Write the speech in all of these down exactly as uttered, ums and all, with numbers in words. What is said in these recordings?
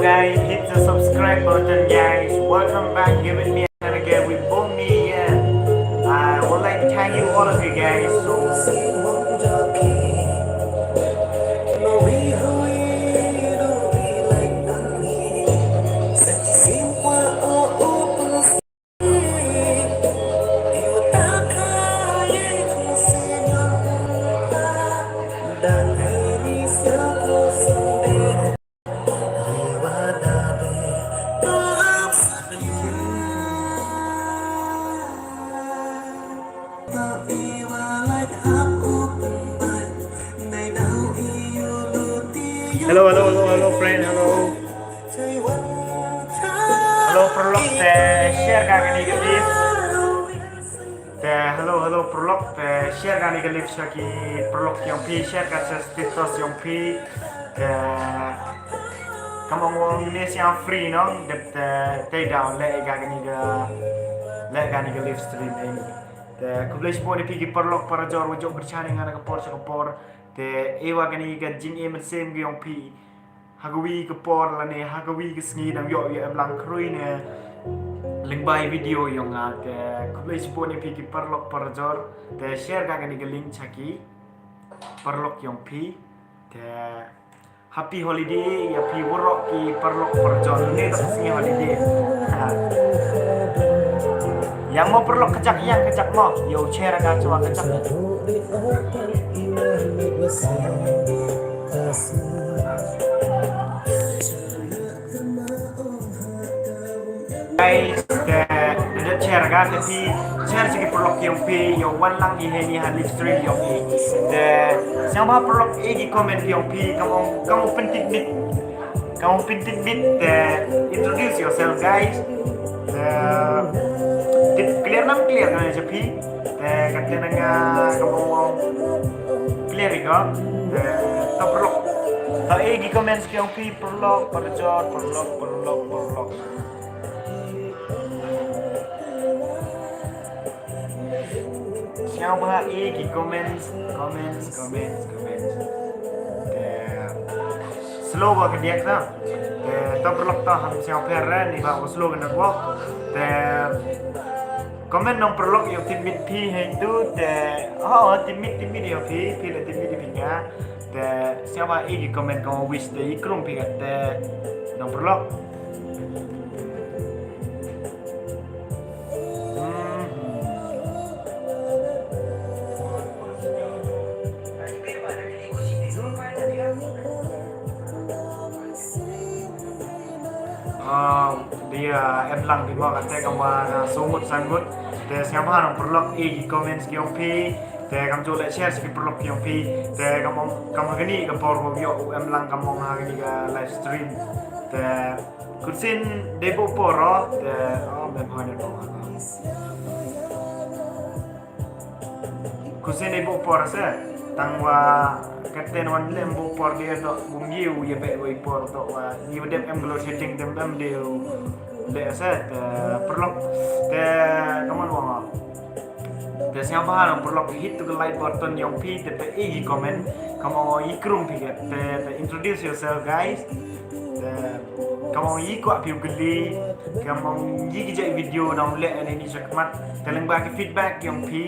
Guys, hit the subscribe button, guys. Welcome back here with me and again with Boni. Yeah, I would like to thank you all of you guys. So Hello, hello, hello, hello, friend, hello. Hello, paralok, te share ka kane ka live. Te hello, hello, paralok, te share ka kane ka live sha ki paralok yong phi, share ka sha status yong phi. Te kam ong ong ne sha free nong, dep te te down le ka kane ka, le ka kane ka live stream ini. Te khublei shibun ïa phi ki paralok parajor wa jop pyrshah ïa nga na ka por sha ka por. Te ïa wa kane ka jingim mynsiem ka yong phi ha kawi ka por lane ha kawi ka sngi nang ïoh ïa em lang khrui ne lyngba video yong nga. Te khublei shibun ïa phi ki paralok parajor. Te share ka kane ka link sha ki paralok yong phi. Te happy holiday ïa phi waroh ki paralok parajor. Ne ka sngi holiday. Ha. Ïa mo paralok kajak, ïa kajak mo. Ïa u share ka chwa kajak. Guys, te da share ka, te phi share sha ki paralok yong phi, ïa wan lang ïa heini ha live stream yong phi. Te sngewbha paralok, ïa ki comment yong phi, kam ong, kam ong pyntip bit. Kam ong pyntip bit, te introduce yourself, guys. Te tip clear nam clear ka sha phi. Te kata nang, ah, kam ong clear ïa ka. Te ta paralok. Ta ïa ki comment yong phi paralok, parajor, paralok, paralok, paralok. Sngewbha ïa ki comments, comments, comments, comments. Te slow ba ka diak ta. Te ta paralok ta ham sngewpher re ni ba u slow ka network. Te comment nong paralok ïa u teammate phi hei tu te. Oh, teammate, teammate ïa phi, phi la teammate ïa phi nga. Te sngewbha ïa ki comment ka wish te i krum phi ka te nong paralok. Ah, dia em lang di mo kata kam wa na sungut sangut. Te sngewbha nong paralok ïa ki comments ki yong phi. Te kam ju leh share sha ki paralok ki yong phi. Te kam ong kam ha kani ka por wa ïoh em lang kam ong ha kani ka live stream. Te Khursien dei buh por, te, oh, mem hoi ne bong. Khursien dei buh por se, tang wa katen wan lem buh por de to, bum ïa u ïa be wei por to wa, ïa dep em glo setting dem em de u le se, te, paralok, te, kaman wa. Te sngewbha nong paralok hit to ka like button yong phi, te phi ïa ki comment, come on, ïa krum phi ka, te, te introduce yourself, guys. Te, come on, ïa kwah phi u kylli, come on, ïa ki jait video nong leh ne ni shakmat, te lyngba ki feedback yong phi,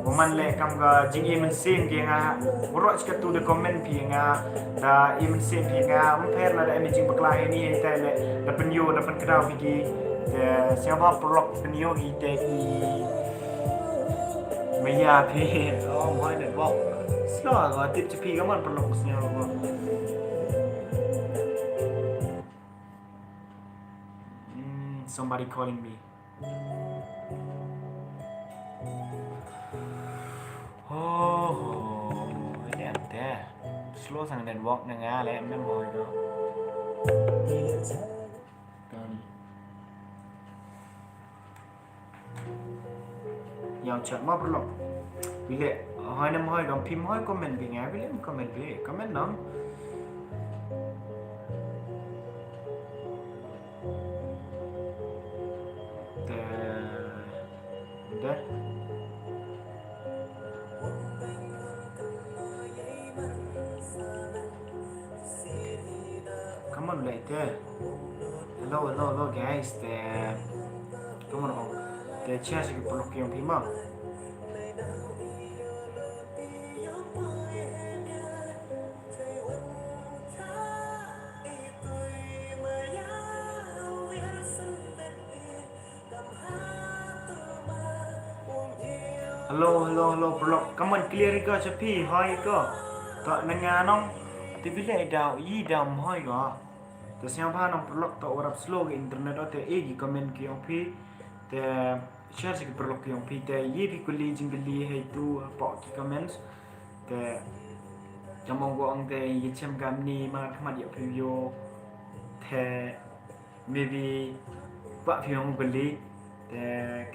u man leh kam ka jingim mynsiem ki nga, waroh ka tu de comment phi nga, da im mynsiem phi nga, um pher la da em jingbakla ïa ni ïa te leh, da pynïoh, da pynkdaw phi ki, te sngewbha paralok pynïoh ïa te ki. Maya phi. Oh, my network. Slow, ah, tip cha phi ka mon paralok sngewbha. Hmm, somebody calling me. Oh, oh, damn, damn. Slow sang network na nga le, mem hoi do. Ïa u chat ma paralok. Wi leh, hoi nam hoi dong phim hoi comment bynga, wi leh comment, wi leh comment nong. Te, te. Kam Come on, like, te. Hello, hello, hello, guys. Te, come on, oh. Te, share sha ki paralok ki yong phi ma. Hello, hello, hello, paralok. Come on, clear ïa ka sha phi, hoi ïa ka. Ka na nga nong. Te phi leh da, i da, hoi ka. Te sngewbha nong paralok, to warap slow ka internet, o te i ki comment ki yong phi. Te share sha ki paralok ki yong phi. Te i phi kylli jingkylli hei tu hapoh ki comments. Te ka mong ko ong te i chem kam ni ma khmat ïa phi yo. Te maybe kwah phi ong kylli. Te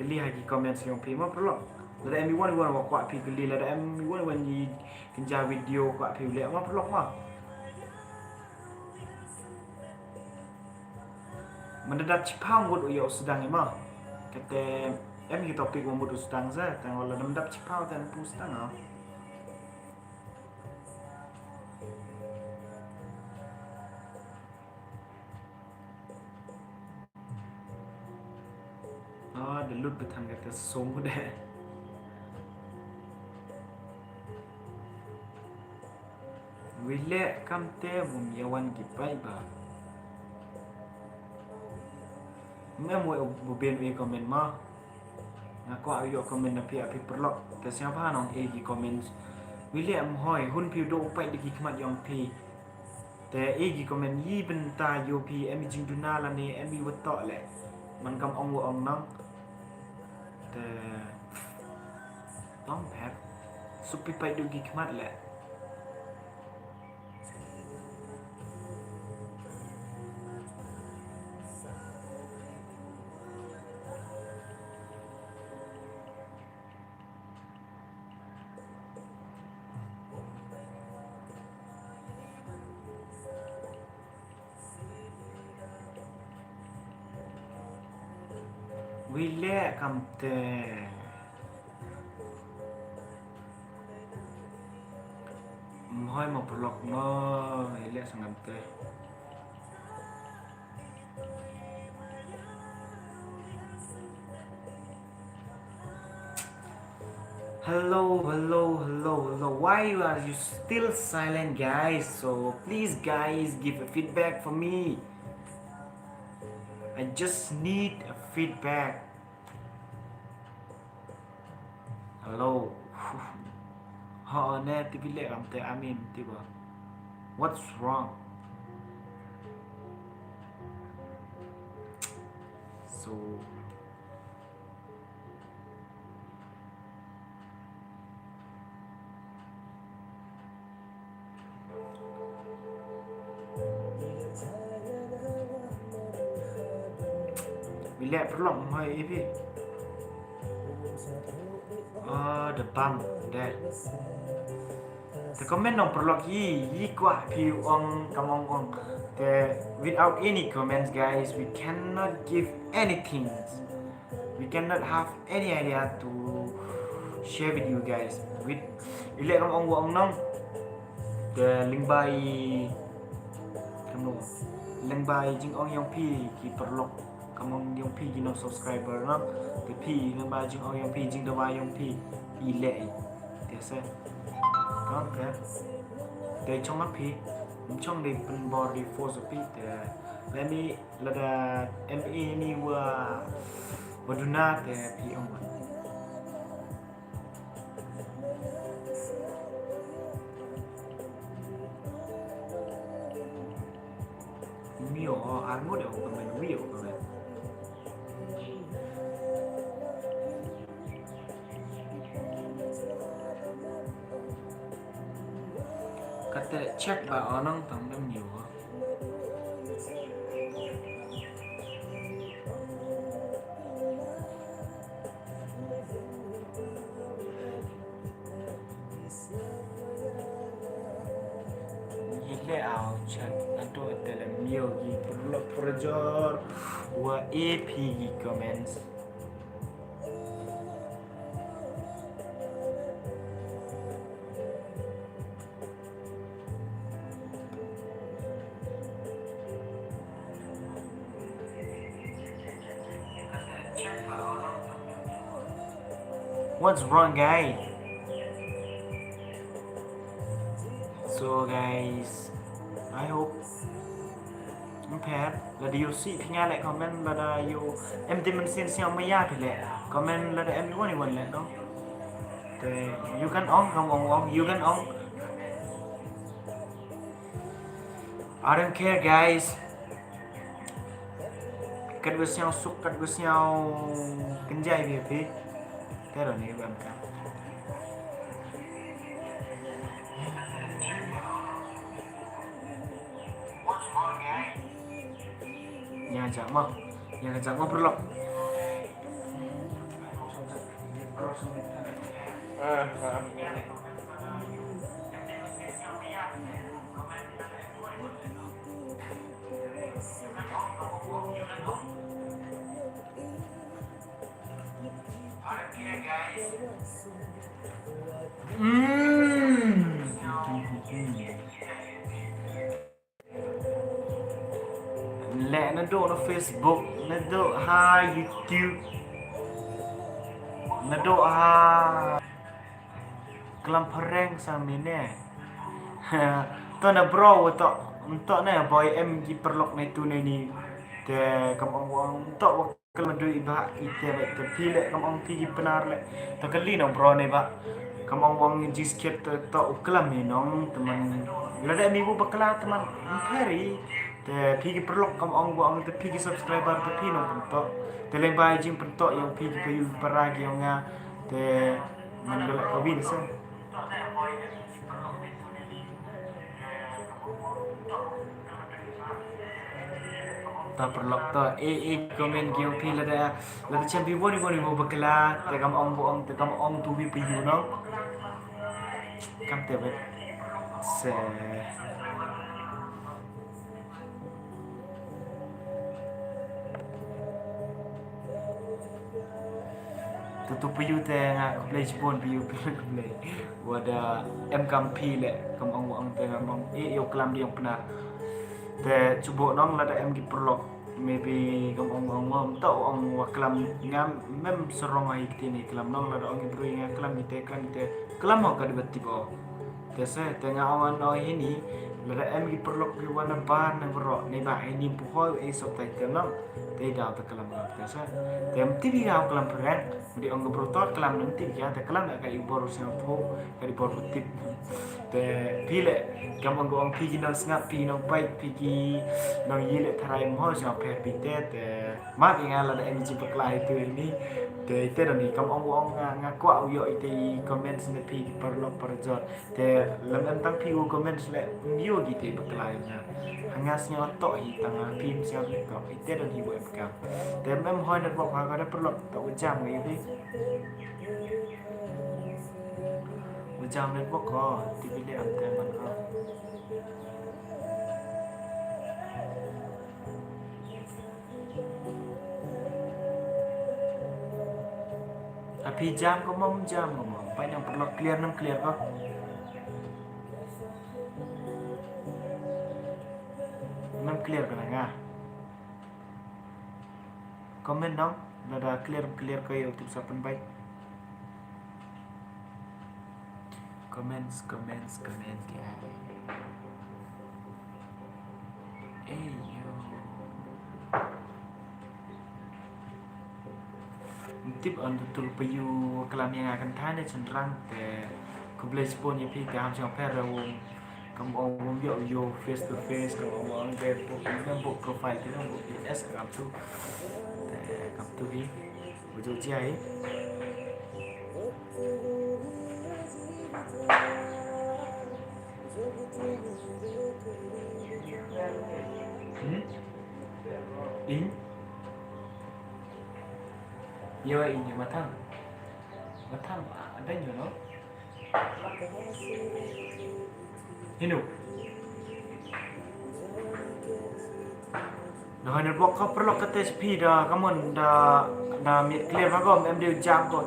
kylli ha ki comments yong phi ma paralok. Lada em i wan i wan wa kwah phi kylli, lada em i wan i wan i kynja video kwah phi leh ma paralok ma. Mynta dap chiphaw mut u ïoh sdang i ma. Kate em ki topic mut u sdang sa, tang wala dap chiphaw tan pu sdang ah. Ah, da lut ba than kata song de. Wi leh kam te bym ïa wan ki paid ba. Mem wi bu ben wi comment ma. Nga kwah ïoh comment na phi, a phi paralok. Te sngewbha nong e ki comments. Wi leh em hoi hun phi u dei u paid da ki khmat yong phi. Te i ki comment i bynta ïoh phi em i jingduna lane em i watoh leh. Man kam ong wa ong nang. Te tong phet. Supi pai du ki khmat leh. Wi leh kam te. Mhoi ma paralok no, wi leh sngam te. Hello, hello, hello, hello. Why you are you still silent, guys? So please, guys, give a feedback for me. I just need a feedback. Hello. Ha ne tibi le ram te amin tiba. What's wrong? So Bilek perlok mai ipi. Ah, the bump there. The comment nong perlok yi, yi kwah phi ong kam ong ong. The without any comments, guys, we cannot give anything. We cannot have any idea to share with you guys. With ilek kam ong ong nong. The lingbai kamu lingbai jing ong yong phi ki perlok. Kam ong yong phi ki nong subscriber nong. The phi lingbai jing ong yong phi jing dawa yong phi. Ilek i. Te se. Kam ke. Te chong ap phi. Chong de pen bor de force phi. Te let me Lada M A ni wa wa duna te phi ong wan. Mio armo de ko men wi ko men. Kata check ba onong tang dem mio. Ile au chat anto tele mio gi purlo purjor wa A P gi comments. What's wrong, guys? So, guys, I hope. Ym pher, lada ïoh sih phi nga leh comment, lada ïoh em te mynsiem sngewbha ïa phi leh comment, lada em ïoh wan ïoh wan leh no. Te ïoh kan ong, kam ong ong, ïoh kan ong. I don't care, guys. Katba sngewsuk, katba sngewkynjai ïa phi. Te ro ni ban ka. Ïa ka jaka ma. Ïa ka jaka ma paralok. Mm. Leh naduh na Facebook, naduh ha YouTube, naduh ha klam phareng sa mine. To na bro, to, to na boy em ki paralok na tu na ni. Te kam ong ong to. Klam dei ba ite ba te phi leh kam ong phi ki Pnar leh. To kali nong bro ne ba. Kam ong ong jingskhem te to u klam ni nong teman. Lada mi bu bakla teman. Peri. Te phi ki paralok kam ong ong te phi ki subscriber te phi nong pyntok. Te leng ba jingpyntok ïa phi ki payu para ki ong nga. Te man leh ka win sa. Ta paralok ta, eh, eh, comment ki ong phi lada, lada chem phi boni boni mo bakla, te kam ong bo ong, te kam ong tu bi payu no. Kam te bet. Se. Tutu payu te nga khublei chibun payu phi khublei. Wada em kam phi leh kam ong ong te ngam ong eh ïoh klam di ong Pnar. Te chubo nong lada em ki paralok maybe kam ong ong ong to ong wa klam ngam mem sarong ai kti ni klam nong lada ong ki brui nga klam ni te klam ni te klam ong ka debati bo. Te se, te nga ong ano hini, lada em ki paralok ki wan na bar na bro, ne ba hini buhoi e subtitle no, te daw te kalam no, te se. Te mti bi daw kalam phareng, mdi ong ka bro tor kalam no mti bi ka, te kalam ka i bor sing pho, ka i bor tip. Te phi le, kam ong ong phi ki nong sngap, phi nong pait, phi ki nong yi le tharai mo sing pher phi te, te ma ki nga lada em ji bakla itu hini. Te te dong ni kam ong ong nga, nga kwah u ïoh ite i comments ne phi ki paralok parajor. Te lem em tang phi u comment leh ym ïoh ki te bakla ïa nga. Ha nga sngew toh hi tang ha phi ym sngew toh hi te don hi u em kam. Te em em hoi network ha ka da paralok toh u jam ngi phi. U jam network ko ti phi le am te man ko. Ha phi jam ko mom jam ko mom. Pai nang paralok clear nang clear ko. Nang clear ko nang ah. Comment nang, lada clear clear ko ïa u tip sa pynbai. Comments, comments, comments, guys. Ey, yo. Tip on tu tu payu kalam ïa nga kan thane chynrang te khublei chibun ïa phi te ham chang pher ra wong. Kam ong wong yo yo face to face kam ong ong de book profile te ong book S kam tu. Te kam tu hi. Ujo jia hi. Hmm? In? Yo in yo matang. Matang ada nyo no. Hino. Dah network ko paralok ka T S P da, come on, da, da mid clear ma ko, em dei jam ko.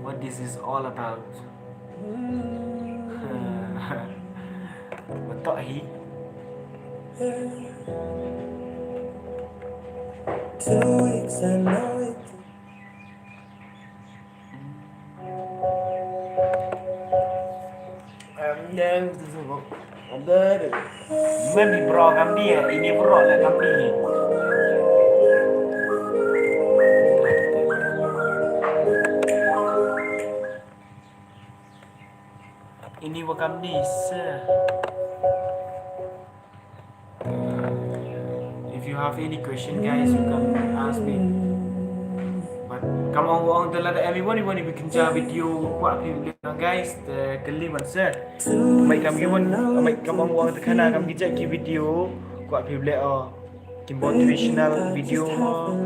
What this is all about. Betok hi. Two weeks and now it Mem hi bro kam di ya, ini bro la kam di. Ini wa kam di se. If you have any question, guys, you can ask me. But kam ong wa ong te lada em i wan i wan i wa kynja video kwah phi leh guys, te kylli ban sir. Mai kam ki wan, mai kam ong wa ong te khana kam ki jait ki video kwah phi leh o. Ki motivational video mo,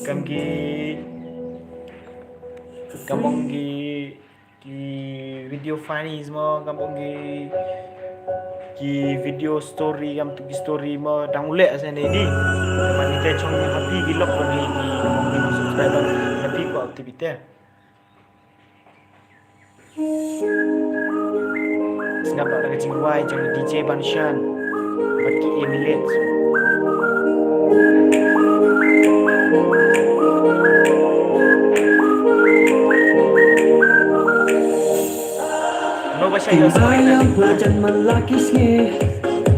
kam ki, kam ong ki ki video funny mo, kam ong ki, ki video story, kam tu ki story mo, dang u leh sa ne di. Kam ni te chong ni happy ki lok ni, ki, ki subscriber happy ko activity. Sngap da ka jingwai jong D J Banshan bad ki Emirates. No ba sha ïa Bayan pelajan melaki sngi.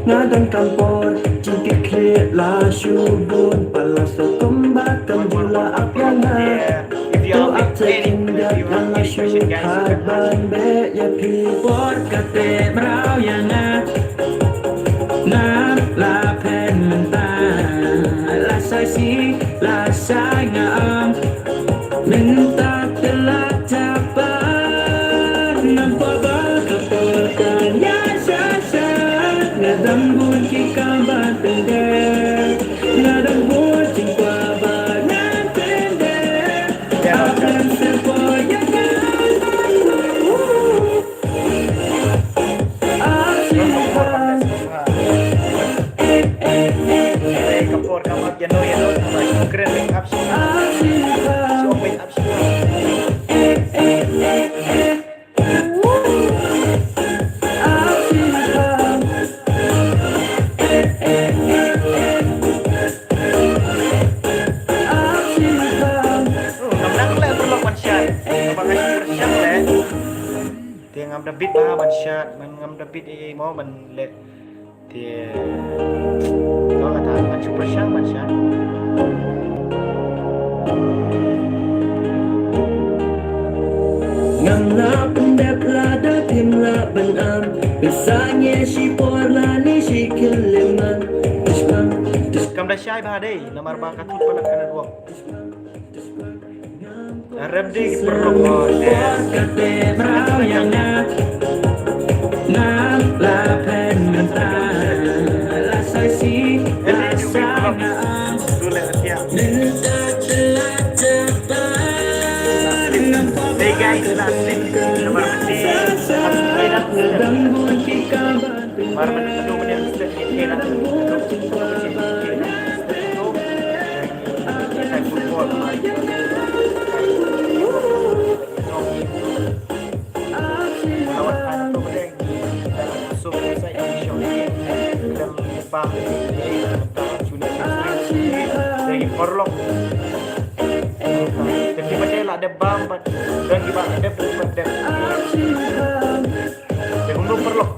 Nga don kampor jingkit khlieh la shu bun pala sokum ba kam jula ap ïa nga. To ap te kin biat nga la shu khat ban beh ïa phi. Por kate mraw ïa nga. Nga la phen mynta. La sai si la sai nga ong. Mynta te la jabab. Nampak ba ka por kan ïa sha sha. Nga dang bun ki kam ban tender. Nga dang bun jingkwah ba ngan tender. Akan sepoh ïa nga. Te ngam da bit ba ban shat, man ngam da bit ei ei mo ban leh. Te to kata ban shu pyrshang ban shat. Ngam lah pyndep lada phim lah ban am. Pynsan ïa shi por lane shi khyllipmat. Kam da shai bha dei, namar ba ka tut palat ka network. Rem di perlok. Hey guys, last thing. Nomor penting. Mar ban kynduh mynta slip ki thei na. Ki thei football. Lawan ano to bdeng. So sa ki show ni. Dang bam ni. Dang chuni. Dang paralok. Dang ki ba la dep bam, but dang ki ba la dep, dep. Te kumno paralok.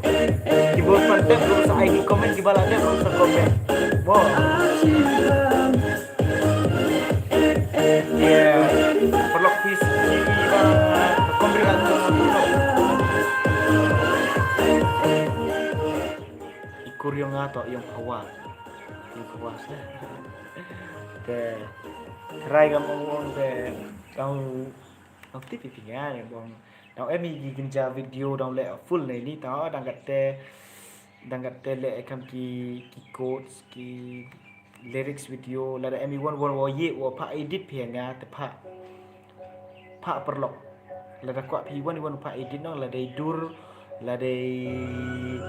Kiba pat dep ruh sa ai ki comment, kiba la dep ruh sa comment. Mo. Ïa paralok, please, kiba comment ruh sa comment. I kur ïong nga to ïong phawa. Ïong phawa sa. Te trai kam ong ong te kam Ong tip ïa phi nga ne bong. Dang em ïa ki kynja video dang leh full ne ni ta dang kat te dang kat te leh kam ki ki chords ki lyrics video lada em i wan wan wa ye wa pha edit phi nga te pha pha paralok lada kwah phi wan wan pha edit nong lada i dur Lada i,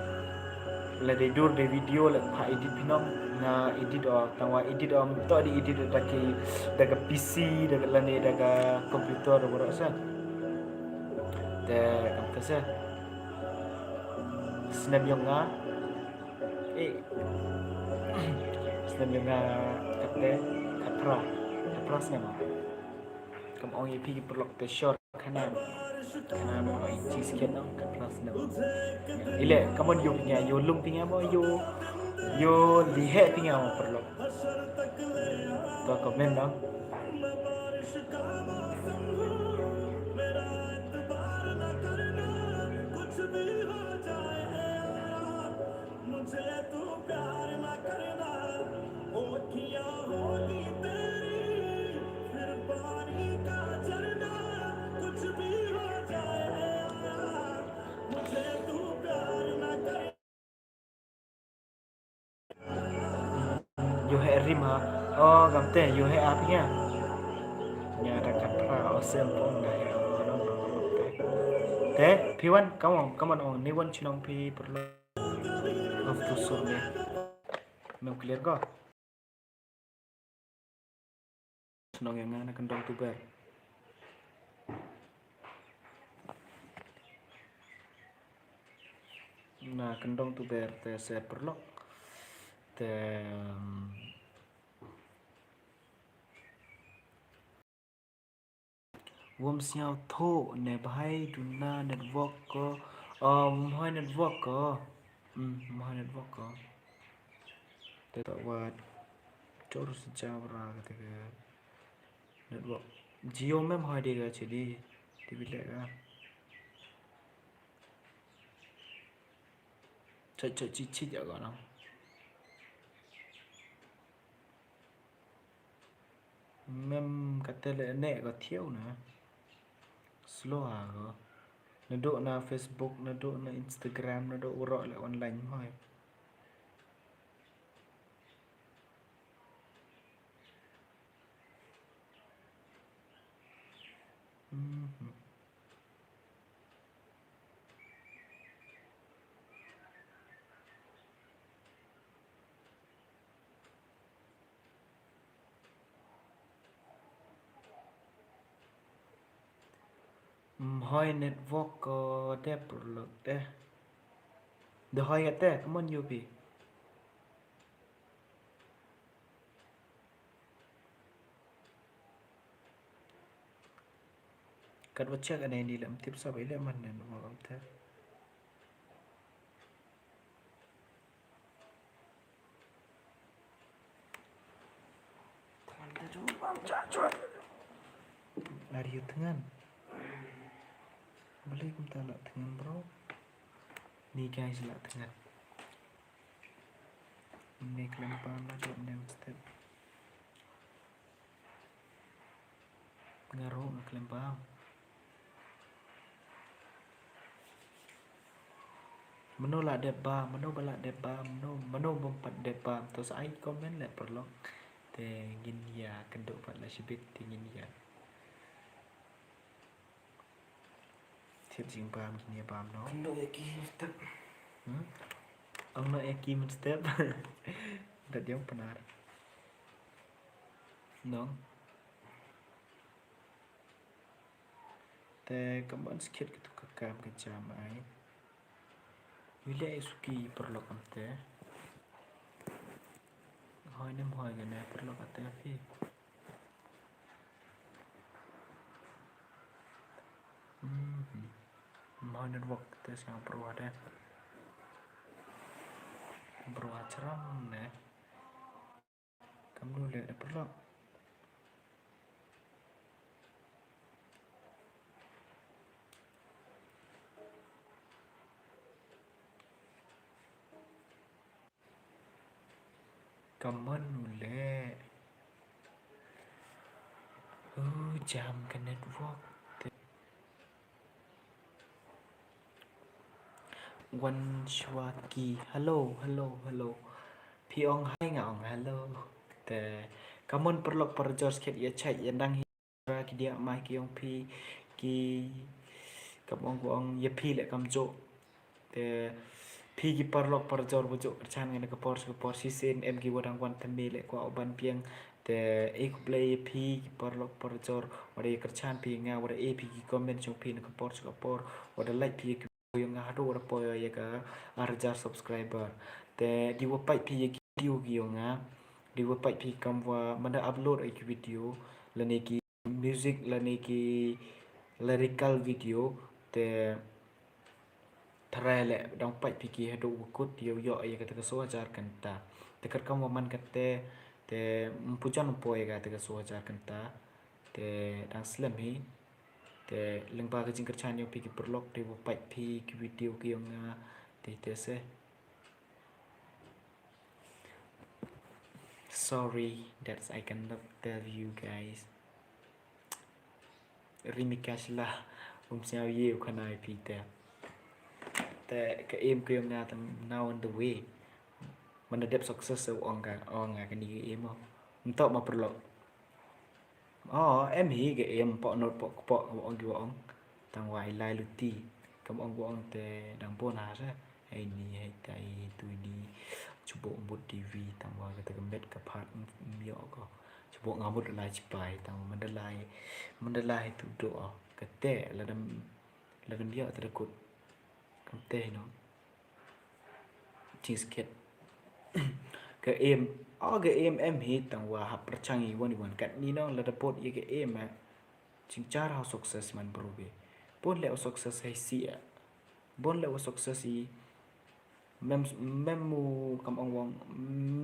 lada i dur da video la pha edit phi nong nga edit o tang wa edit o to di edit da ki da ka P C da ka lane da ka computer da ka sa. Te kam te se. Snem yong nga. Eh. Snem yong nga kate khatphra. Khatphra snem. Kam ong ïa phi ki paralok te sure. Kana, kana mo i cheese kit no, kana pras no. Ile, come on, yo phi nga, yo lum phi nga mo, yo, yo lihe phi nga mo paralok. To comment no. Yo he rim ha. Oh, kam te, yo he ap nga. Nga da khatphra, oh, sem pong da he ap nga. Te, phi wan, come on, come on, ong, ni wan chnong phi paralok. Of tu sur ne. Mem clear ko. Shnong ïa nga na kyndong Tuber. Na kyndong Tuber te se paralok. Te, um, wom sñiaw thoh ne bhai duna network ko. Oh, wom hoi network ko. Hmm, wom hoi network ko. Te ta wat chor si jabra ka te ka network. Jio mem hoi de ka chedi. Ti bi le ka. Chai chai chi chi ja ka na. Mem kate le ne ka thiau na. Slow ha ko. Naduh na Facebook, naduh na Instagram, naduh waroh le online hoi. Mhm. Ym hoi network ko dep rlok te. Da hoi kate, come on U P. Katwa check ane ni lem tip sa ba ile man network am te. Are you thngan? Balei kumta la thngan bro? Ni guys la thngan. Ni khlem pam la dep nem step. Nga ruh nga khlem bam. Mano la dep bam, mano ba la dep bam, mano, mano bym pat dep bam. To sa ai comment leh paralok. Te ngin ïa kynduh pat la shibit te ngin ïa. Thied jingbam ngin ïa bam noh. Kynduh ïa ki mynstep. Hmm? Ong noh ïa ki mynstep. Dat ïong Pnar. Nong. Te ka mon skit katu ka kam ka jam ai. Wi leh suki paralok am te. Hoi nem hoi kane paralok ate phi. Mhm. Hoi network te sngap bro ate. Bro achram ne. Kamnu leh da paralok. Kamnu leh. Uh, jam ka network. Wan shwa ki. Hello, hello, hello. Phi ong hi nga ong hello. Te, kamon paralok parajor skhet ïa chait ïa nang hi ki dia mai ki ong phi ki kam ong ku ong ïa phi leh kamjooh. Te, phi ki paralok parajor bajooh kyrchan ngan ka por ka por shisien em ki wadang wan thymme leh kwah u ban biang Te, eh, khublei ïa phi ki paralok parajor, wat da ïa kyrchan phi ïa nga, wat da eh phi ki comment jong phi na ka por sha ka por, wat da like phi ïa ki video jong nga haduh wat da poi ïa ka ar hajar subscriber. Te, dei wa peit phi ïa ki video ki jong nga, dei wa peit phi kam wa man da upload ïa ki video, lane ki music, lane ki lyrical video, te tharai leh dang peit phi ki haduh wa kut ïa u ïoh ïa kata ka soo hajar kynta. Te kat kam wa man kata te ym pu jan poi ïa kata ka soo hajar kynta. Te dang slem hi. Te lyngba ka jingkyrchan jong phi ki paralok, dei wa peit phi ki video ki jong nga, te te se. Sorry that I cannot tell you guys. Ri mi ka shla, um sñiaw ïa u khana ïa phi te. Te ka aim ka jong nga te now on the way. Man da dep success u ong ka, ong nga kani ka aim mo. Ym toh ma paralok. Oh, em hi ka aim, pok not pok pok, ka ong ki wa ong. Tang wa i lai luti. Kam ong wa ong te dang bun ha sa. Hei ni, hei tai, hei tu ni. Chubo mut T V, tang wa kata ka met ka phat, m-, m-, ïoh ko. Chubo nga mut lai chipai, tang wa man da lai, man da lai tu do. Kata, la dam, la dam ïoh te da kut. Kam te no. Cheese kit. Ka aim, oh, ka aim em hi, tang wa hap pyrchang i wan i wan kat ni no, la da pot ïa ka aim, eh. Jingchar ha success man bro be. Bun leh u success ha i si, eh. Bun leh u success i. Mem, mem u kam ong wang,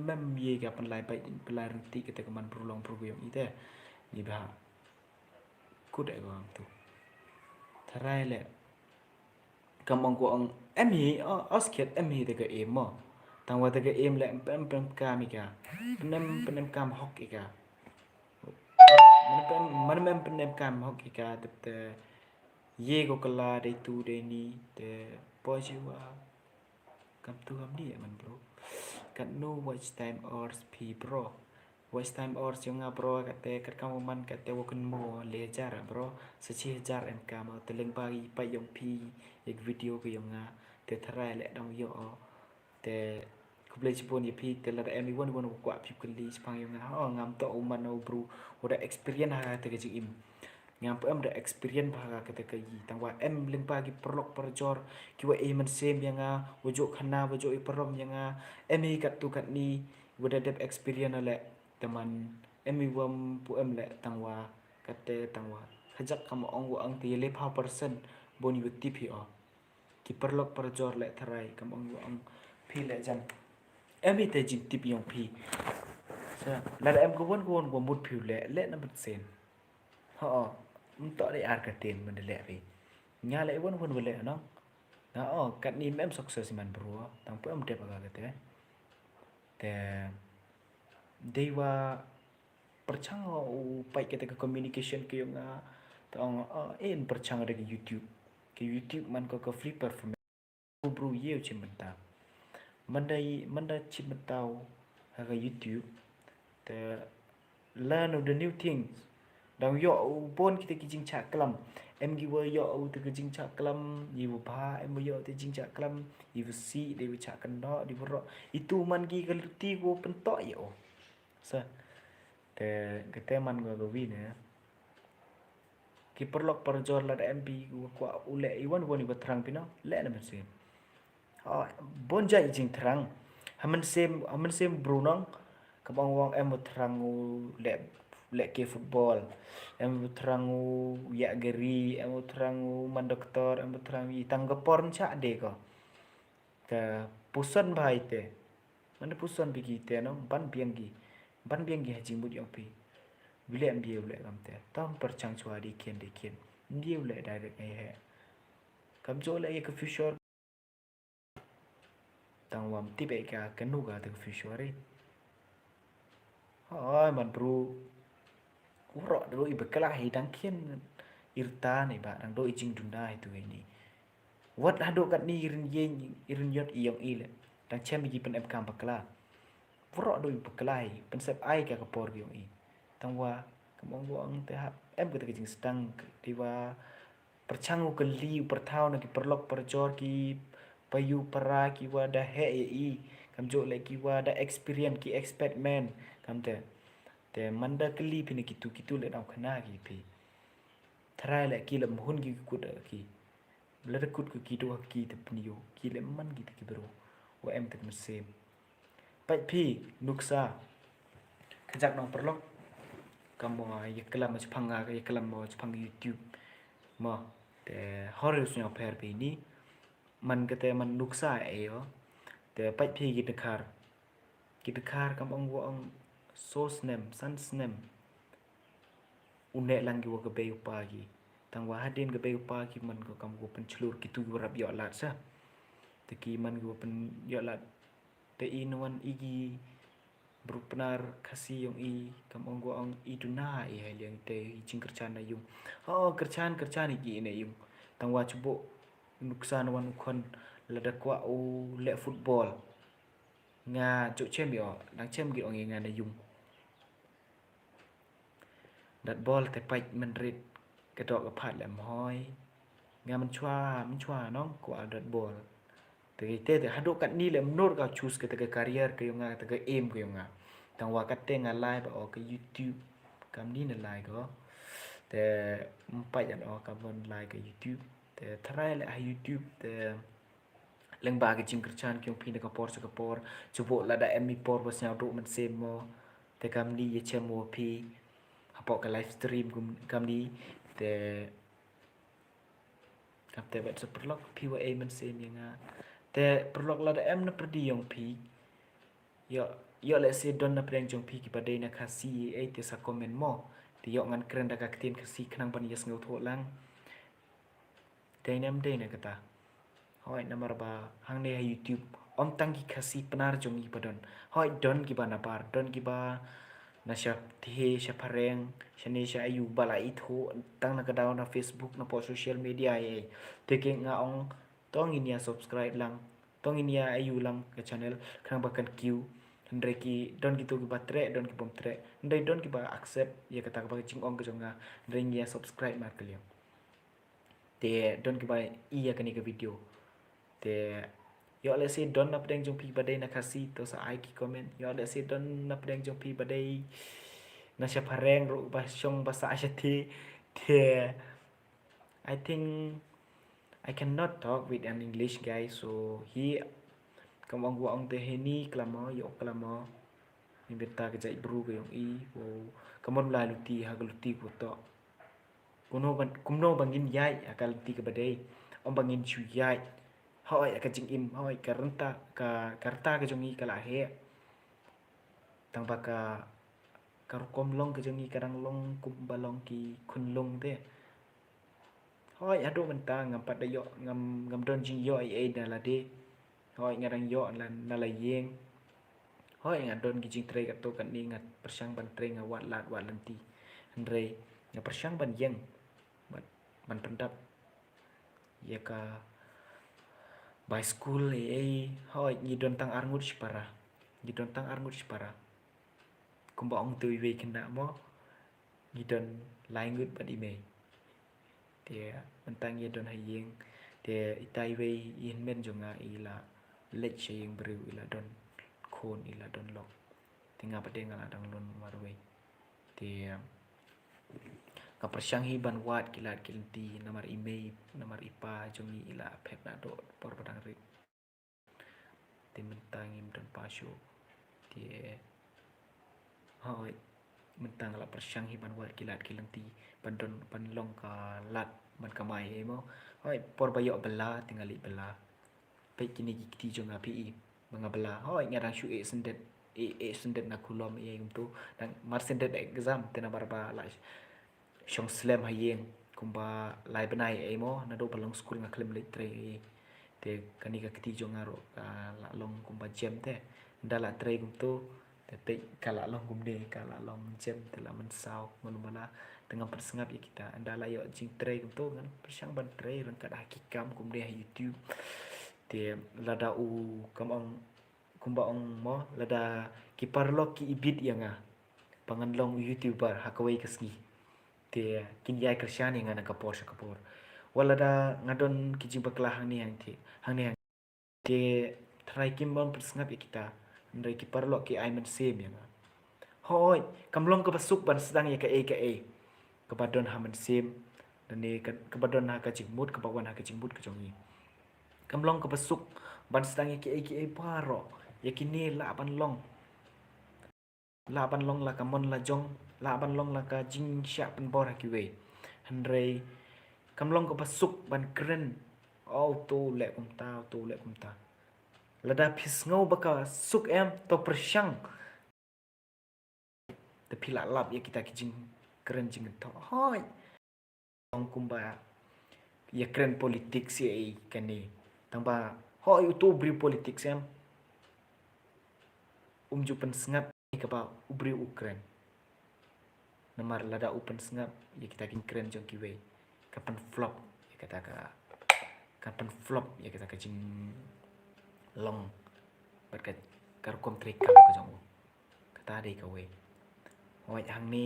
mem ye ka pynlai bai, pynlai rynti kata ka man bro long bro be yong i te. Ni ba. Kut eh wang tu. Tharai leh. Kam ong ko ong, em hi, o, o skhet, em hi te ka aim mo. Tang wa te ka aim leh, em, em, em, kam i ka. Pynem, pynem kam hok i ka. Mane pem, mane mem pynem kam hok i ka, te, te, ye ko kala dei tu dei ni, te, poi jiwa. Kam tu kam ni, man bro. Kat nu watch time hours phi bro. Watch time hours yong nga bro, kate, kat kam man, kate wa kynmo le hajar bro. Sa chi hajar em kam, te lyngba i pa yong phi, ïa ka video ka yong nga, te tharai leh dang ïoh. Te khublei chibun ïa phi, te lada em i wan i wan wa kwah phi kylli shaphang yong nga, oh, ngam toh u man u bru wa da experience ha kata ka jingim. Ngam pu em da experience ha kata ka yi. Tang wa em lyngba ki paralok parajor, ki wa e mynsiem ïa nga, wa jooh khana, wa jooh i parom ïa nga, em i kat tu kat ni, wa da dep experience leh, te man em i wam pu em leh, tang wa, kate tang wa. Hajak kam ong wa ong te ïa le phaw percent, bun i wa tip hi o. Ki paralok parajor leh tharai, kam ong wa ong phi leh jan. Em i te jingtip yong phi. Sa, lada em ka wan ka wan wa mut phi leh, leh na mynsiem. Ho, ym toh dei ar ka tin man da leh phi. Nga leh wan wan wa leh no. Nga o, kat ni mem success man bro, tang pu em dep aga kate. Te, dei wa pyrchang u pait kata ka communication ka yong nga, te ong, ah, eh, in pyrchang da ka YouTube. Ka YouTube man ko ka free performance. U bru ye u chim bynta. Manda i, manda chim bynta u ha ka YouTube. Te learn the new things. Dang ïoh u bun kita ki jingchah klam. Em ki wa ïoh u te ki jingchah klam, i wa bha, em wa ïoh te jingchah klam, i wa si, dei wa chah kynnoh, dei wa roh. Itu man ki ka luti ko pyntoh ïa u. Sa, te, kate man ko ka wi ne. Ki paralok parajor lada em phi wa kwah u leh i wan wan i wa thrang phi no, leh na mynsiem. Oh, bun jait i jingthrang. Ha mynsiem, ha mynsiem bru nong, ka bang wang em wa thrang u leh, leh ke football. Em wa thrang u ïa gari, em wa thrang u man doktor, em wa thrang i tang ka por ncha de ko. Ka puson bha ite. Mane puson bha ki ite no, ban biang ki. Ban biang ki ha jingmut yong phi. Wi leh em bia u leh kam te. Tam pyrchang chwa di kien di kien. Em bia u leh direct ngai he. Kam jo leh ïa ka future. Tang wam tip eh ka kanu ka te ka future ri. Hoi, man bru. Waroh da i bakla hi dang kien irta ni ba dang do i jingduna hi tu ni. Wat haduh kat ni i rin ïeng, i rin ïot i yong i le. Dang chem i ki pynem kam bakla. Waroh da i bakla hi, pynsep ai ka ka por yong i. Tang wa, kam ong wa ong te hap, em ka te ka jingstang, te wa, pyrchang u kylli u pyrthaw na ki paralok parajor ki payu para ki wa da heh ïa i, kam jooh leh ki wa da experience ki expert man, kam te. Te man da kylli phi na kitu, kitu leh dang khana ki phi. Tharai leh ki leh mhun ki kut ki. Lada kut ki kitu ha ki te pynïoh ki leh man ki te ki bro. Wa em te mynsiem. Peit phi nuksa. Ka jak nong paralok. Ka mo ïa klam mo chapang nga, ïa klam mo chapang YouTube. Mo te hor yu sñiaw pher phi ni. Man kate man nuksa e yo. Te peit phi ki dkhar. Ki dkhar kam ong wa ong so snem, san snem. U neh lang ki wa ka bei u pa ki. Tang wa hadien ka bei u pa ki man ko kam ko pynchlur kitu ki wa rap ïoh lad sa. Te ki man ki wa pyn ïoh lad. Te i nuan i ki bru Pnar Khasi yong i kam ong ko ong i duna i hai liang te i jingkyrchan na yung. Oh, kyrchan, kyrchan i ki i na yung. Tang wa chubo nuksa nuan u khon lada kwah u leh football. Nga jok chem ïoh, dang chem ki ong i nga na yung. Dat bol te pait men rit ka dok ka phat lem hoi. Nga men chwa, men chwa nong kwah dat bol. Te te te hadok kat ni lem nur ka choose ka te ka career ka yong nga, te ka aim ka yong nga. Tang wa kat te nga lai ba o ka YouTube. Kam ni na lai ko. Te mpait an o ka bon lai ka YouTube. Te tharai le ha YouTube te leng ba ka jingkyrchan ki yong phi na ka por sa ka por. Chubo lada em i por ba sñiaw dok men sem mo. Te kam ni ye chem mo phi. Hapoh ka live stream kum kam ni. Te kam te bet sa paralok phi wa ei men sem ye nga. Te paralok lada em na pyrdi yong phi. Yo, yo le se don na pyrdi yong phi ki ba dei na Khasi ei te sa comment mo. Te yo ngan kren da ka ktien Khasi khnang ban ye sñiaw tho lang. Dei nem dei na kata. Hoi namar ba hangne ha YouTube om tang ki Khasi Pnar jong i ba don. Hoi don ki ba na bar, don ki ba na sha the sha phareng, sha ne sha ayu ba la i tho tang na ka daw na Facebook na po social media ye. Te ke nga ong tong in ya subscribe lang, tong in ya ayu lang ka channel khnang ba kan kiew. Hynrei ki don ki to ki ba treh, don ki bom treh. Hynrei don ki ba accept ya kata ka ba jing ong ka jong nga. Hynrei ngi ya subscribe mar ka liang. Te don ki ba i ya kani ka video. Te yo le se don na pdeng jong phi ba dei na Khasi to sa ai ki comment. Yo le se don na pdeng jong phi ba dei na sha phareng ro ba shong ba sa sha te. Te I think I cannot talk with an English guy, so hi kam ong wa ong te he ni klamo yo klamo. Ni beta ka jai bru ka yong i wo kam ong la luti ha ka luti ko to. Kumno ban, kumno ban ngin ïai ha ka lynti ka ba dei. Ym ban ngin shu ïai. Hoi ha ka jingim, hoi ka rynta, ka, ka rta ka jong i ka la heh. Tang ba ka, ka rukom long ka jong i ka dang long kum ba long ki khun long te. Hoi haduh mynta ngam pat da ïoh, ngam, ngam don jingïoh ei ei na lade. Hoi nga dang ïoh na, na la ïeng. Hoi nga don ki jingtrei katto katne nga pyrshang ban trei nga wad lad wad lynti. Hynrei nga pyrshang ban ïeng ban, ban pyndap ïa ka bai skul ei ei. Hoi ngi don tang arngut shipara. Ngi don tang arngut shipara. Kumba ong te iwei khynnah mo. Ngi don lai ngut bad i mei. Te mynta ngi don ha ïing. Te ita iwei i hynmen jong nga i la leit sha ïing briew, i la don khun, i la don lok. Te nga pat de nga la dang lun marwei. Te nga pyrshang hi ban wad ki lad ki lynti namar i mei, namar i pa jong ngi i la phet naduh por ba dang rit. Te mynta ngim don pa shuh. Te hoi mynta nga la pyrshang hi ban wad ki lad ki lynti ban don, ban long ka lad ban kamai hi mo. Hoi por ba ïoh bylla te nga leit bylla. Peit kine ki kti jong nga phi i ba nga bylla. Hoi nga dang shu eh syndet, eh, eh syndet na kulom ei kumto. Dang mar syndet exam te namar ba la shong slem ha ïing kumba lai bnai ei mo, naduh ba long skul nga khlem leit trei ei. Te kane ka kti jong nga ruh ka la long kumba jem te. Ynda la trei kumto te peit ka la long kumne, ka la long jem te la mynsaw mano mano. Te ngam pynsngap ïa kita. Ynda la ïoh jingtrei kumto ngan pyrshang ban trei ryngkat ha ki kam kumne ha YouTube. Te lada u kam ong kumba ong mo, lada ki paralok ki ibit ïa nga ba ngan long u YouTuber ha kawei ka sngi, te kin ïai kyrshan ïa nga na ka por sha ka por. Wat lada nga don ki jingbakla hangne hangtei, hangne hangtei, te trai kim bym pynsngap ïa kita. Hynrei ki paralok ki ai mynsiem ïa nga. Hoi, kam long kaba suk ban sdang ïa kaei kaei kaba don ha mynsiem, lane ka, kaba don ha ka jingmut, kaba wan ha ka jingmut ka jong ngi. Kam long kaba suk ban sdang ïa kiei kiei baroh. Ïa kine lah ban long, lah ban long la ka mon la jong, lah ban long la ka jingshah pynbor ha kiwei. Hynrei kam long kaba suk ban kren, "Oh, to leh kumta, to leh kumta." Lada phi sngew ba ka suk em, to pyrshang. Te phi lah lap ïa kita ki jingkren jingthoh. Hoi. Ong kumba ïa kren politics ïa ei kane. Tang ba, hoi, uto u briew politics em, um ju pynsngap ïa kaba u briew u kren. Namar lada u pynsngap ïa kita ki jingkren jong kiwei, ka pynflop ïa kata ka, ka pynflop ïa kata ka jinglong bad ka, ka rukom treikam ka jong u. Kata dei kawei. Hoi, hangne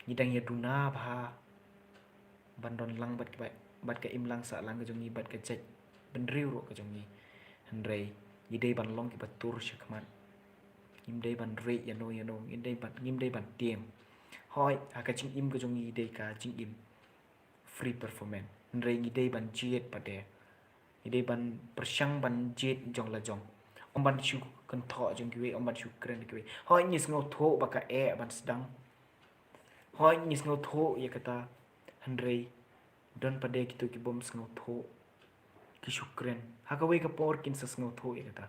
ngi dang ïa duna bha ban don lang bad ka, bad ka imlang sahlang ka jong ngi, bad ka jaitbynriew ruh ka jong ngi. Hynrei ngi dei ban long kiba tur shakhmat. Ngim dei ban rieh ïano ïano, ngim dei ban, ngim dei ban tieng. Hoi, ha ka jingim ka jong ngi dei ka jingim free performance. Hynrei ngi dei ban jied pat de. Ngi dei ban pyrshang ban jied jong la jong. Ym ban shu kynthoh jong kiwei, ym ban shu kren kiwei. Hoi, ngi sngewthuh ba ka eh ban sdang. Hoi, ngi sngewthuh ïa kata. Hynrei don pat de kito ki bym sngewthuh, ki shu kren. Ha kawei ka por kin sa sngewthuh ïa kata.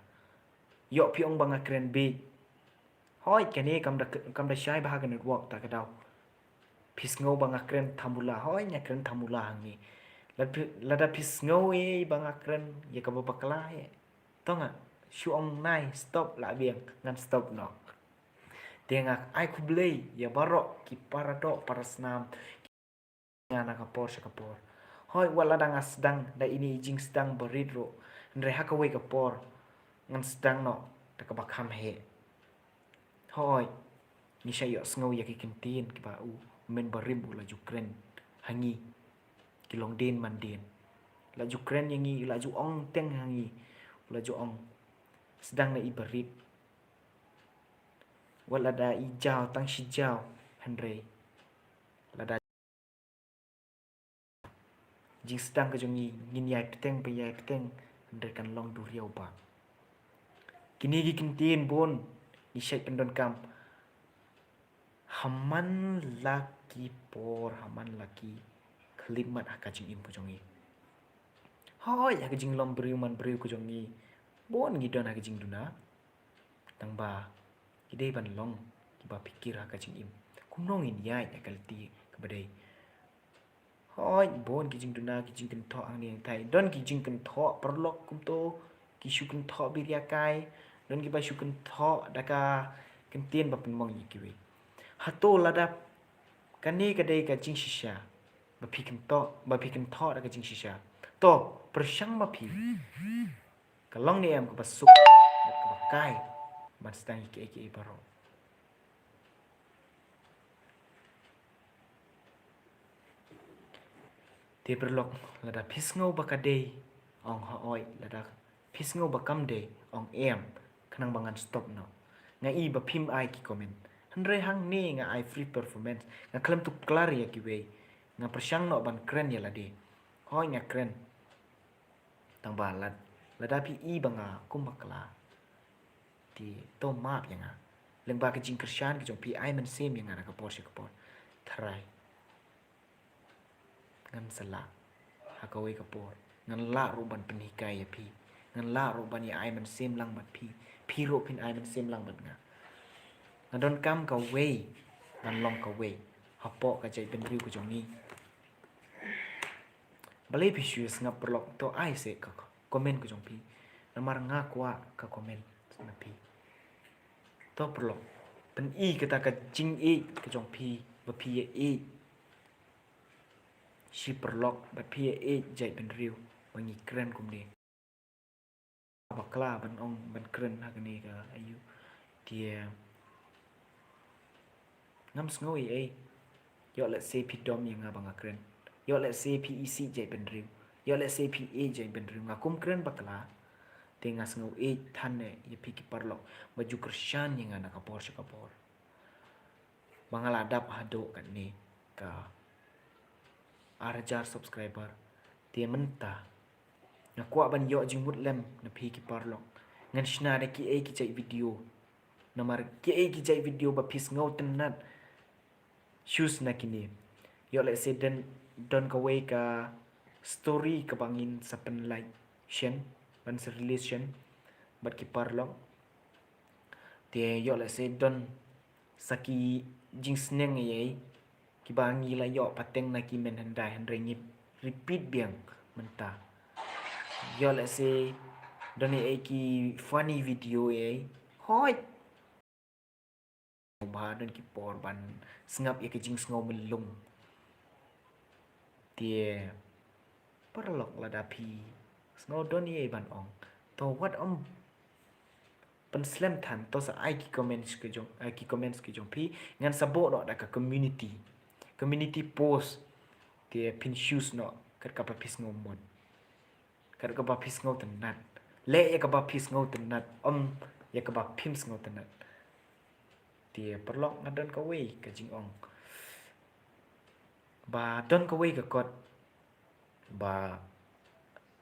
Ïoh phi ong ba nga kren beit. Hoi, kane kam da, kam da shai bha ka network ta ka daw. Phi sngew ba nga kren thamula, hoi, nga kren thamula hangne. Lada phi, lada phi sngew ei ba nga kren ïa kaba bakla ei, to nga shu ong nai stop la biang, ngan stop noh. Te nga ai khublei ïa baroh ki para doh para snam, nga na ka por sha ka por. Hoi, wat lada nga sdang da ine i jingsdang barit ruh, hynrei ha kawei ka por ngan sdang noh da kaba kham heh. Hoi, ngi sa ïohsngew ïa ki ktien kiba u Myn Barim u la ju kren ha ngi, ki longdien mandien. La ju kren ïa ngi, la ju ong teng ha ngi, la ju ong, sdang na i barit. Wat lada i jaw tang shi jaw, hynrei lada jingsdang ka jong ngi, ngin ïai bteng ba ïai bteng, hynrei kan long duriaw ba. Kine ki ktien bun ngi shait pyndonkam ha man la ki por, ha man la ki khyllipmat ha ka jingim ka jong ngi. Hoi, ha ka jinglong briew man briew ka jong ngi, bun ngi don ha ka jingduna. Tang ba ngi dei ban long kiba pyrkhat ha ka jingim. Kumno ngin ïaid ha ka lynti kaba dei. Hoi, bun ki jingduna, ki jingkynthoh hangne hangtai. Don ki jingkynthoh paralok kumto, ki shu kynthoh biriakai. Don kiba shu kynthoh da ka ktien ba pynmong ïa kiwei. Hato lada kane ka dei ka jingshisha ba phi kynthoh, ba phi kynthoh da ka jingshisha, to pyrshang ma phi ka long ne em kaba suk bad kaba kai ban sdang ïa kiei kiei baroh. Te paralok, lada phi sngew ba ka dei, ong hoi, lada phi sngew ba kam dei, ong em, khnang ba ngan stop noh. Nga i ba phim ai ki comment. Hynrei hangne nga ai free performance, nga khlem tu klar ïa kiwei. Nga pyrshang noh ban kren ïa lade. Hoi, nga kren. Tang ba lad, lada phi i ba nga kum bakla, te to map ïa nga. Lyngba ka jingkyrshan ka jong phi, ai mynsiem ïa nga na ka por sha ka por. Tharai ngan sa lah ha kawei ka por, ngan lah ruh ban pynhikai ïa phi, ngan lah ruh ban ïa ai mynsiem lang bad phi, phi ruh phin ai mynsiem lang bad nga. Nga donkam kawei ban long kawei hapoh ka jaitbynriew ka jong ngi. Balei phi shu sngap paralok? To ai seh ka comment ka jong phi. Namar nga kwah ka comment na phi. To paralok, pyni kata ka jingïeit ka jong phi ba phi ïa ïeit shi paralok, ba phi ïa ïeit jaitbynriew ba ngi kren kumne. Bakla ban ong ban kren ha kane ka ayu. Te ngam sngew ei ei. Ïoh lehse phi dom ïa nga ba nga kren. Ïoh lehse phi isih jaitbynriew. Ïoh lehse phi ïeit jaitbynriew. Nga kum kren bakla. Te nga sngew ïeit than ne ïa phi ki paralok ba ju kyrshan ïa nga na ka por sha ka por. Ba nga la dap haduh katne ka ar hajar subscriber. Te mynta nga kwah ban ïoh jingmut lem na phi ki paralok. Ngan shna da kiei ki jait video. Namar kiei ki jait video ba phi sngew tynnat, shu shna kine. Ïoh lehse don, don kawei ka story kaba ngin sa pynlait shen, ban sa release shen bad ki paralok. Te ïoh lehse don sa ki jingsneng ei ei kiba ngi la ïoh pateng na ki mynhyndai, hynrei ngi repeat biang mynta. Ïoh lehse don ei ei ki funny video ei ei. Hooid. Ba don ki por ban sngap ïa ka jingsngew myllung. Te paralok, lada phi sngew don ei ei ban ong, to wat ym pynslem than, to sa ai ki comments ki jong, eh, ki comments ki jong phi. Ngan sa buh noh da ka community, community post. Te phin choose noh kat kaba phi sngew mut, kat kaba phi sngew tynnat. Leh ïa kaba phi sngew tynnat, ym ïa kaba phim sngew tynnat. Te paralok, nga don kawei ka jingong. Ba don kawei ka kot ba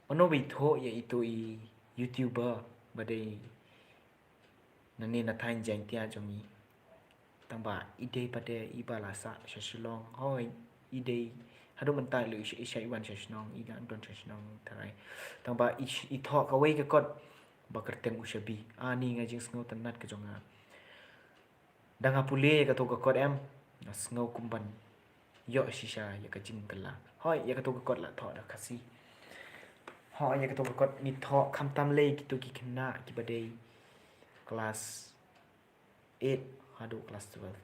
mano ba ithuh ïa itu i YouTuber ba dei nangne na thaiñ Jaiñtia jong ngi. Tangba i dei pat de iba la sah sha Shillong. Hooid, i dei haduh mynta i shah, i shah i wan sha shnong, i dang don sha shnong tharai. Tangba i, i thoh kawei ka kot ba kyrteng U Shabi. Ani nga jingsngew tynnat ka jong nga. Da nga pule ïa kato ka kot em, nga sngew kumban ïoh shisha ïa ka jingkylla. Hooid, ïa kato ka kot la thoh da Khasi. Hooid, ïa kato ka kot ngi thoh khamtam lei kito ki khynnah kiba dei class eight haduh class twelve.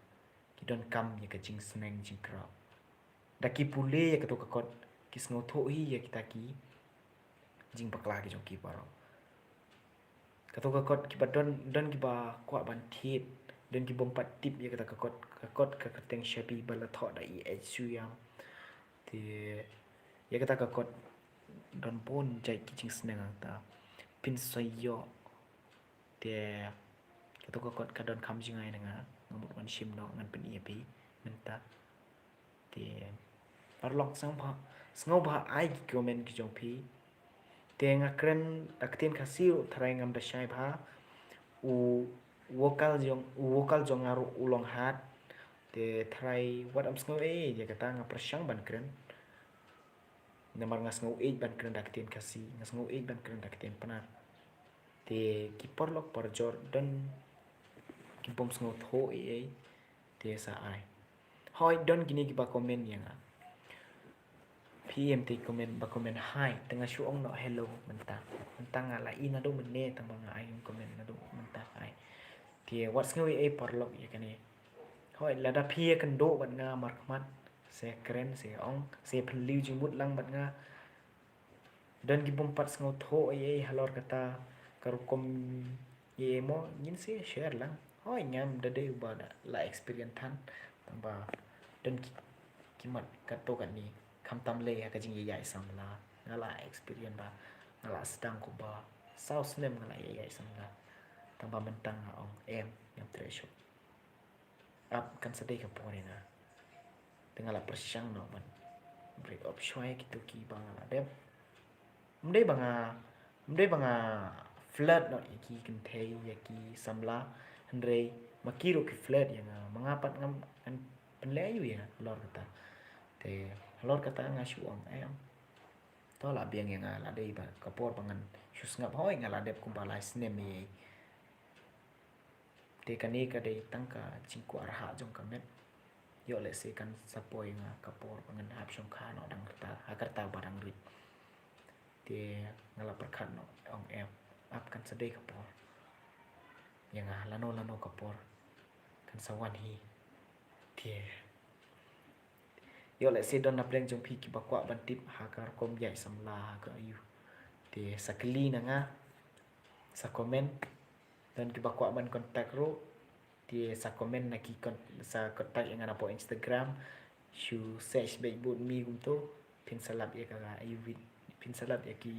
Ki donkam ïa ka jingsneng jingkraw. Da ki pule ïa kato ka kot, ki sngewthuh hi ïa kita ki jingbakla ki jong ki baroh. Kato ka kot kiba don, don kiba kwah ban thied, don ki bym pat tip ïa kata ka kot, ka kot ka kyrteng Shabi ba la thoh da i Ed Suyam. Te ïa kata ka kot don bun jait ki jingsneng hangta. Phin sa ïoh. Te kato ka kot ka donkam jngai na nga, nga mut ngan shim noh, ngan pyni ïa phi mynta. Te paralok, sngewbha, sngewbha ai ki comment ki jong phi. Te nga kren da ka ktien Khasi ruh tharai ngam da shai bha. U vocal jong, u vocal jong nga ruh u long hat. Te tharai wat ym sngew ei ei ïa kata, nga pyrshang ban kren. Namar nga sngew ïeit ban kren da ka ktien Khasi, nga sngew ïeit ban kren da ka ktien Pnar. Te ki paralok parajor, don ki bym sngewthuh ei ei, te sa ai. Hooid, don kine kiba comment ïa nga. Phi em te comment, ba comment hi, te nga shu ong noh hello mynta. Mynta nga la i naduh mynne, tangba nga ai comment naduh mynta, hi. Te wat sngew ei ei paralok ïa kane. Hooid, lada phi ïakynduh bad nga markhmat, sa kren, sa ong, sa pynliew jingmut lang bad nga. Don ki bym pat sngewthuh ei ei halor kata ka rukom ei ei mo, ngin sa share lang. Hooid, ngam da dei uba da la experience than, tangba don ki, ki mat katto katne, khamtam lei ha ka jingïaid samla. Nga la experience ba nga la sdang kumba saw snem nga la ïaid samla. Tangba mynta nga ong em, ngam treh shuh. Ap kan sa dei ka por ïa nga. Te nga la pyrshang noh ban bret op shwa ïa kito kiba nga la dep. Ym dei ba nga, ym dei ba nga flirt noh ïa ki kynthei, ïa ki samla, hynrei ma ki ruh ki flirt ïa nga, ma nga pat ngam, ngan pynleh aïu ïa nga halor kata. Te halor kata nga shu ong em, to lah biang ïa nga, lah dei ba ka por ba ngan shu sngap, hooid nga la dep kumba lai snem ïa. Te kane ka dei tang ka jingkwah rhah jong ka met. Ïoh lehse kan sa poi nga ka por ba ngan hap shongkha noh dang rta, ha ka rta ba dang rit. Te nga la pyrkhat noh, ong em, ap kan sa dei ka por ïa nga, lano lano ka por kan sa wan hi. Te ïoh lehse don na pdeng jong phi kiba kwah ban tip ha ka rukom ïaid samla ha ka aïu, te sa kylli na nga, sa comment. Don kiba kwah ban contact ruh, te sa comment na ki con-, sa contact ïa nga napoh Instagram. Shu search beit bud me kumto, phin sa lap ïa ka aïu, phin sa lap ïa ki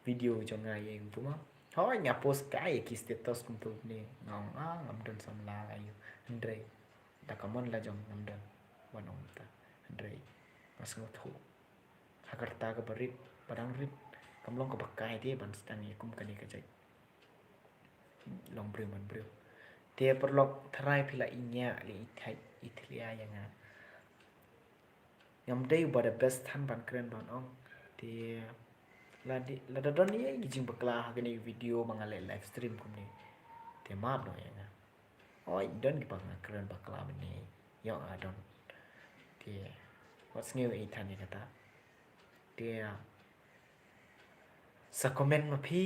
video jong nga ïa kumtu ma. Hoi nga post kai ki status kumtu ne nga ong ah ngam don samla ïa u. Hynrei da ka mon la jong ngam don ban ong ta. Hynrei nga sngewthuh ha ka rta kaba rit ba dang rit kam long kaba kai te ban sdang ïa kum kane ka jait long briew man briew. Te paralok, tharai phi la ïa ïa i thait i thlia ïa nga. Ngam dei uba da best than ban kren ban ong. Te lada, lada don ïa ki jingbakla ha kane video ba nga leh live stream kumne, te map noh ïa nga. Oi don kiba nga kren bakla mynne. Ïoh nga don. Te wat sngew ei than ïa kata. Te sa comment ma phi,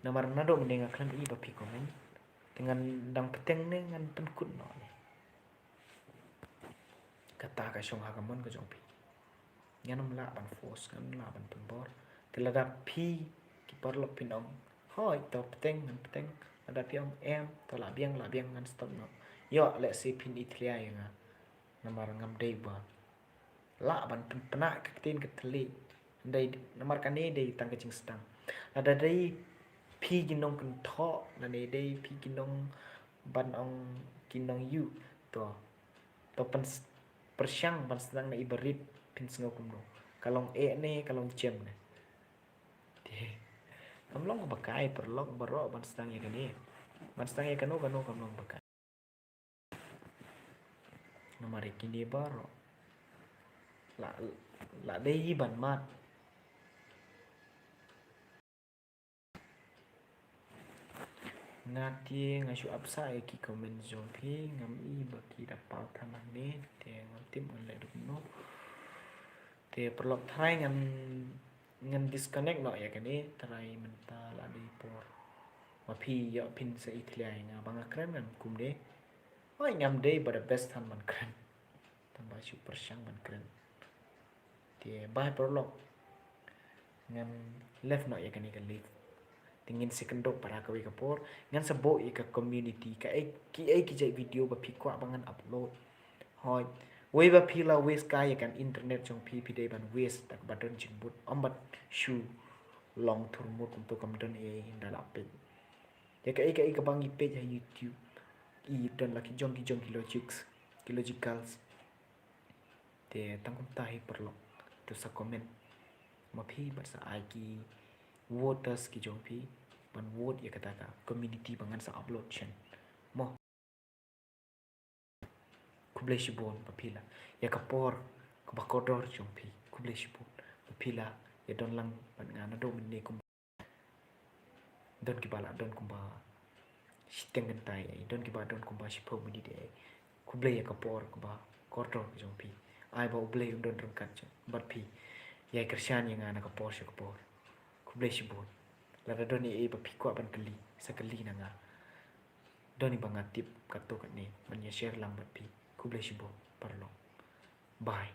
namar naduh mynne nga khlem i ba phi comment. Te ngan dang bteng ne ngan pynkut noh ne. Kata ka shong ha ka mon ka jong phi. Ngan ym lah ban force, ngan ym lah ban pynbor. Te lada phi ki paralok phin ong hoi to bteng ngan bteng. Lada phi ong em to lah biang lah biang ngan stop noh. Ïoh lehse phin i thlia ïa nga. Namar ngam dei ba lah ban pynpna ka ktien ka thylliej. Dei namar kane dei tang ka jingsdang. Lada dei phi ki nongkynthoh lane dei phi ki nong ban ong ki nongïuh to to pyn pyrshang ban sdang na i barit phin sngew kumno. Ka long eh ne ka long jem ne. Te kam long ba kai paralok baroh ban sdang ïa kane. Ban sdang ïa kano kano kam long ba kai. Namar ïa kine baroh la la dei ban mat. Nga te nga shu ap sa ïa ki comment jong phi ngam i ba ki da paw than hangne te ngam tip ngan leh duk no. Te paralok tharai ngan ngan disconnect noh ïa kane tharai mynta la dei por. Ma phi ïoh phin sa i thlia ïa nga ba nga kren ngan kumne. Oi ngam dei ba da best than ban kren. Tang ba shu pyrshang ban kren. Te bye paralok. Ngan left noh ïa kane ka live. Te ngin sa kynduh para kawei ka por ngan sa buh ïa ka community ka ei ki ei ki jait video ba phi kwah ba ngan upload. Hoi wei ba phi la waste ka ïa kan internet jong phi phi dei ban waste tak ba don jingbut ym bat shu long thurmut kumto kam don ei ei da la peit. Ïa ka ei ka ei ka bang i peit ha YouTube i don la ki jong ki jong ki logics ki logicals. Te tang kumta hi paralok to sa comment ma phi bad sa ai ki voters ki jong phi ban vote ïa kata ka community ba ngan sa upload shen. Mo. Khublei shibun ba phi la ïa ka por kaba kordor jong phi. Khublei shibun ba phi la ïa don lang bad nga naduh mynne kum don kiba la don kumba shiteng kynta ei don kiba don kumba shiphew minit ei. Khublei ïa ka por kaba kordor jong phi. Ai ba U Blei un don ryngkat jong bad phi. Ïa kyrshan ïa nga na ka por sha ka por. Khublei shibun. Lada don ei ei ba phi kwah ban kylli sa kylli na nga. Don ei ba nga tip katto katne ban ïa share lang bad phi. Khublei shibun paralok. Bye.